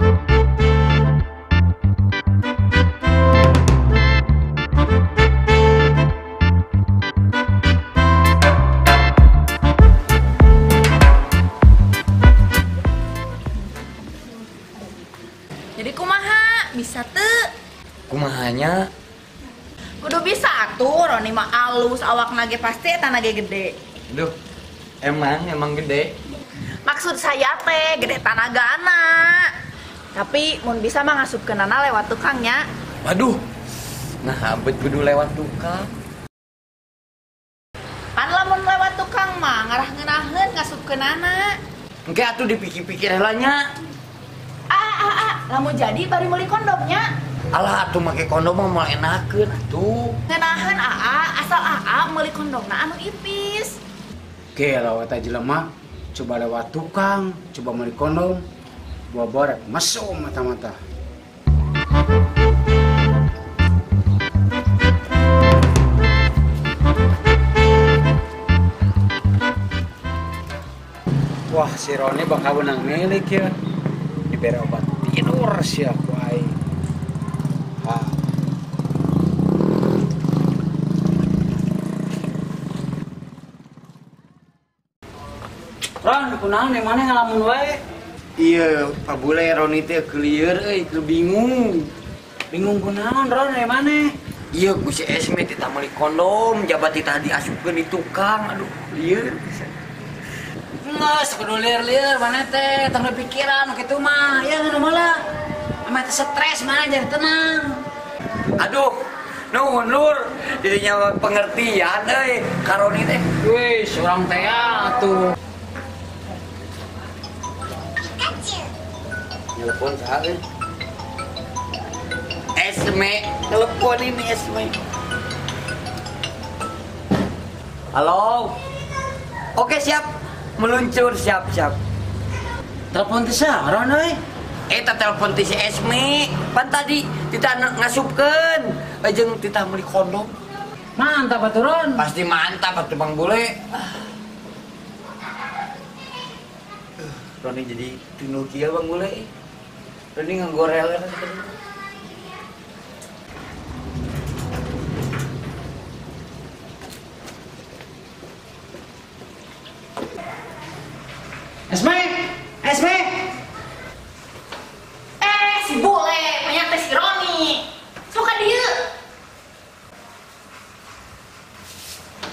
Jadi kumaha bisa teu? Kumahanya? Kudu bisa atuh, Roni mah alus, awak nage pasti eta nage gede. Duh, emang gede. Maksud saya teh gede tanagana. Tapi mun bisa mah ngasupkeunana lewat tukangnya. Waduh. Nah, abet kudu lewat tukang. Pan lamun lewat tukang mah ngarah ngeunaheun ngasupkeunana. Engke atuh dipikir-pikir heula nya. Lamun jadi bari meuli kondomnya. Alah atuh make kondom mah moal enakeun atuh. Ngeunaheun aa, asal aa meuli kondomna anu ipis. Oke, lewat aja jelema, coba lewat tukang, coba meuli kondom, buah borek mesum mata-mata. Wah, si Roni bakal menang milik ya. Diberi obat tidur sih aku aing. Ha. Ron, kunaon yang mana ngalamun wae? Iya, Pak Bule Roni teh kelieur euy, keur bingung. Bingung kunaon Ron yang mana? Iya, ku si Esme teh meuli kondom, jabat teh diasupkeun di tukang. Aduh, lieur. Nges, kudu lieur-lieur mana teh, tong pikiran kitu mah. Ya ngono malah. Ame teh stres mana jadi tenang. Aduh, nuhun lur, jadinya pengertian euy ka Roni teh. Wih, urang teh atuh. Telepon saha euy? Esme, telepon ini Esme. Halo. Oke, siap. Meluncur, siap. Telepon teh saha Ron euy? Eta telepon teh si Esme. Pan tadi tita ngasupkeun jeung tita meuli kondom. Mantap atuh Ron. Pasti mantap atuh Bang Bule. Roni jadi tinu kieu Bang Bule. Roni nganggorel. Esme, Esme. Si Bule, banyak teh si Roni. Suka dia.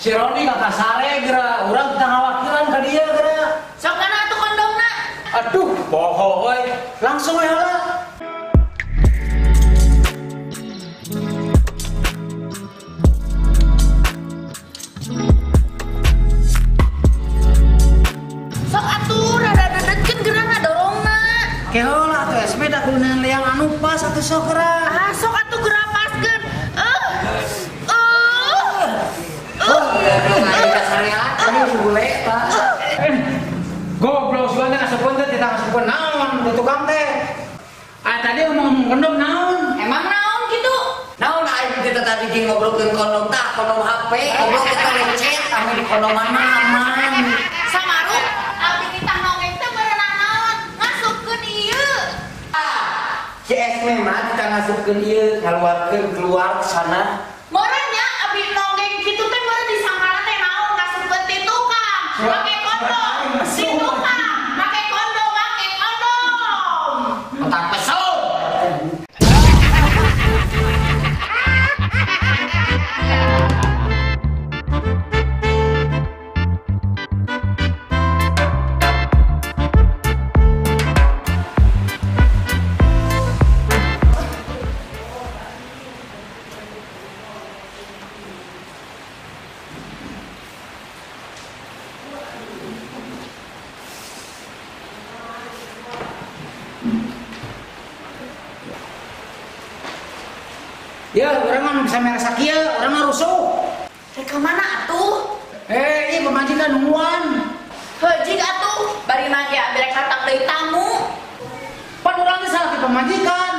Si Roni kakak sare geura, urang kita ngawakilan ka dia geura. Sok kana atuh kondomna. Aduh, boho euy. Langsung we heula. Sok atuh rada dedetkeun geura ngadorongna. Kehola atuh Esme da kudu liang anu pas atuh sok geura. Ah, sok atuh geura paskeun. Goblok sugan teh ngasupkeun teh tita ngasupkeun naon di tukang teh. Ah tadi ngomong kondom naon? Emang naon gitu? Naon aing tita tadi jeung ngobrolkeun kondom tah, kondom HP, goblok kita lecet ame di kondom mana aman. Samaruk abi titah nongeng teh berenang naon? Ngasupkeun ieu. Si Esme mah tita ngasupkeun ieu, ngaluarkeun keluar ke sana. Meureun nya abi nongeng kitu teh meureun disangkana teh naon ngasupkeun ti tukang. Make kondom. Di tukang, make kondom, make kondom. Otak pesau. Ya, orang mah bisa merasa kieu, orang mah rusuh. Rek ka mana atuh? Ieu pamajikan nungguan. Heuh atuh, bari mah ge abi rek datang deui tamu. Pan urang teh salah ti pamajikan.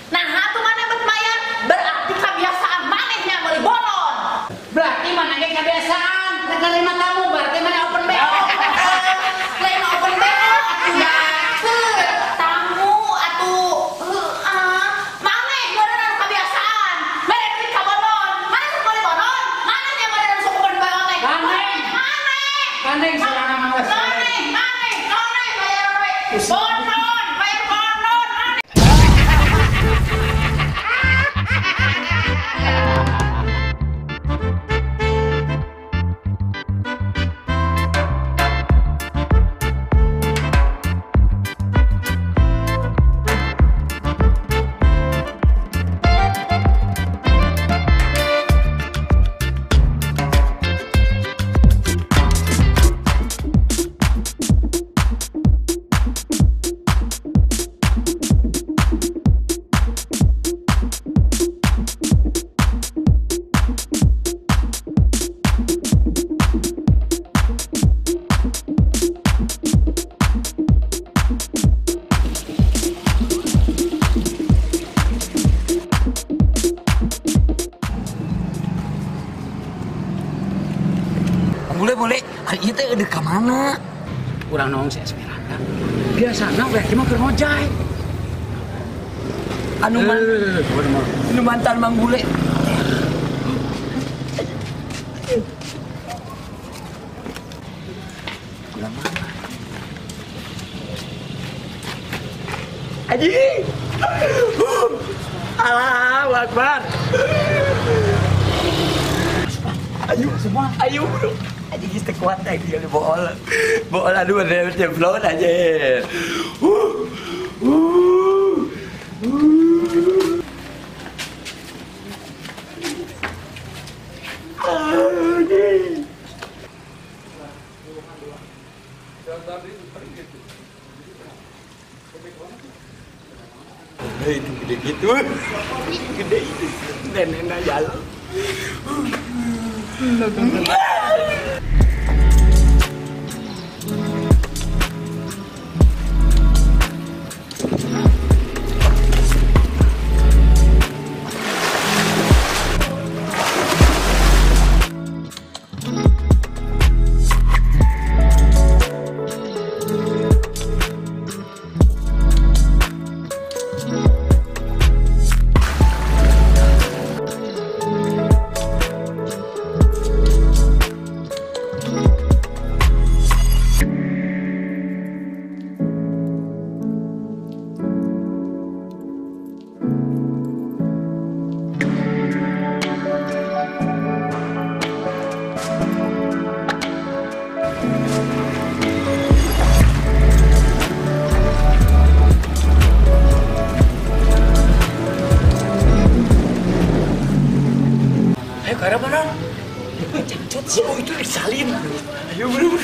Nah, atuh maneh bet mayar, berarti kebiasaan manehnya meuli bonon. Berarti maneh ge kebiasaan, rek nerima tamu berarti maneh open BO. Lain open BO atuh ya. Tamu atuh. ieu teh eueuh ka mana? Urang nong si Esmeralda. Biasana we mah keur ngojay. Anu anu mantan Mang Bule. Kurang mana? Aji. Allahu Akbar. Ayo semua, ayo bro. Aji geus teu kuat teh dia bool. Bool aduh bener jemplon aja. Itu gede gitu, gede itu, nenek jalan. Oh itu disalin. Ayo bro.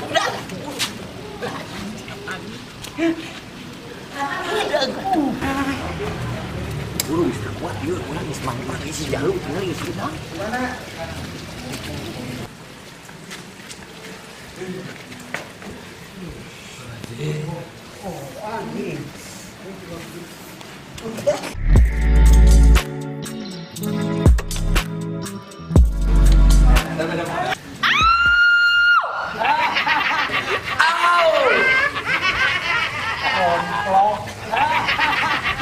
Udah. Buru geus kuat ieu urang geus mangmang si jalu tinggal geus kita. Mana? Oh, anjing.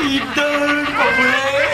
Itu boleh.